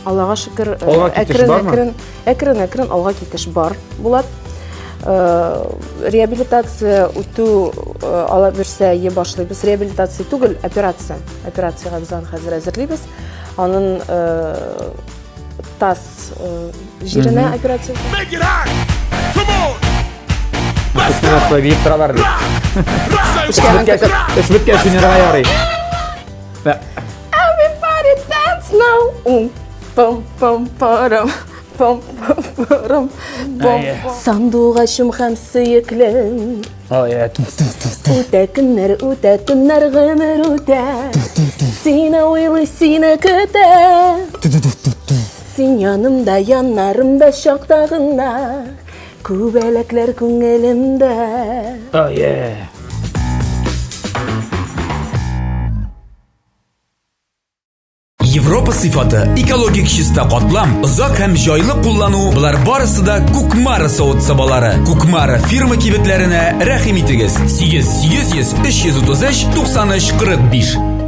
Аллага шөкер, э, Алга китеш әкрен бармы? әкрен әкрен әкрен алга китеш бар, Булат. Э, реабилитация үтү э, ала бирсә, е башлыйбыз. Реабилитация түгел, операция. Операциягә без аны хәзер әзерлибез. Анын э, таз җиренә операция. Make it hot. Come on. Күпме шулай биеп торалар дип. Эш беткәч, эш беткәч уйнарга ярый. Everybody dance now. Ум, пам, пам, парам. Пам, пам, парам. Пам. Сандугачым һәм сөеклем. Үтә көннәр, үтә төннәр, гомер үтә. Сине уйлый, сине көтә. Син янымда, яннарымда чакта гына. Күбәләкләр күңелемдә. Oh yeah. Европа сыйфаты, экологик чиста катлам, озак һәм җайлы куллану, болар барысы да Кукмара савыт-сабалары. Кукмара фирма кибетләренә рәхим итегез. 8 800 333 93 45.